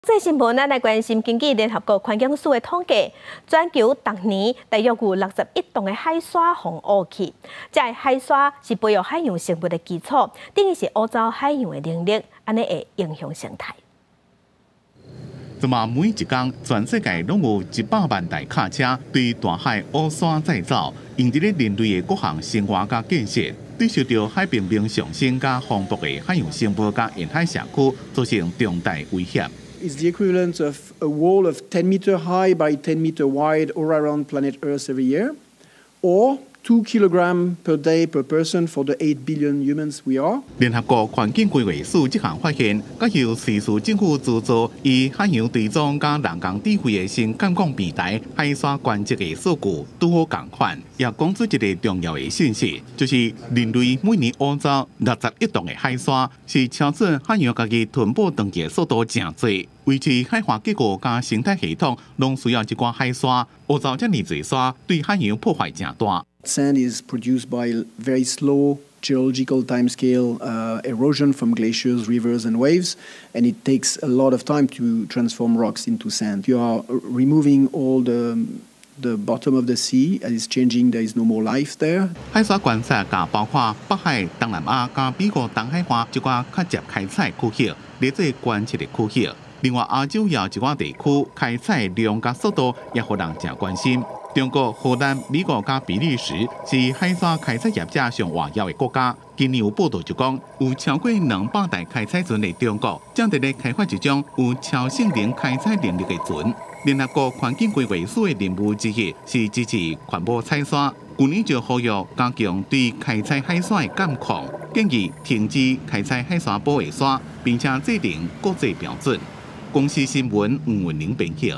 這新聞咱來關心，根據聯合國環境署的統計，全球逐年大約有61噸的海沙予挖去。這个海沙是培育海洋生物的基礎，等於是挖走海洋的能力，按呢會影響生態。這馬每一工，全世界攏有100萬台卡車對大海挖沙載走，用佇咧人類的各項生活佮建設，對受著海平面上升佮風暴的海洋生物佮沿海社區造成重大威脅。 It's the equivalent of a wall of 10 meter high by 10 meter wide all around planet Earth every year, or 2 kilogram per day per person for the 8 billion humans we are. 聯合國環境規劃署這項發現，佮由瑞士政府資助以海洋追蹤佮人工智慧的新監控平台海沙觀測的數據拄好仝款，也講出一个重要的信息，就是人類每年挖走61噸的海沙，是超出海洋家己吞補轉去的速度誠濟。維持海岸結構佮生態系統，攏需要這寡海沙。挖走遮爾濟沙，對海洋破壞誠大。 Sand is produced by very slow geological timescale erosion from glaciers, rivers, and waves, and it takes a lot of time to transform rocks into sand. You are removing all the bottom of the sea as it's changing, there is no more life there. 海沙觀測共包括北海、東南亞佮美國東海岸這寡較捷開採區域，列做觀測的區域。另外，亞洲也有一寡地區開採量佮速度也予人誠關心。中國、荷蘭、美國佮比利時是海沙開採業者上活躍的國家。今年有報道就講，有超過200台開採船的中國，正佇咧開發一種有超性能開採能力的船。聯合國環境規劃署的任務之一是支持環保採沙。舊年就呼籲加強對開採海沙的監控，建議停止開採海沙埔的沙，並且制定國際標準。公視新聞吳文玲編譯。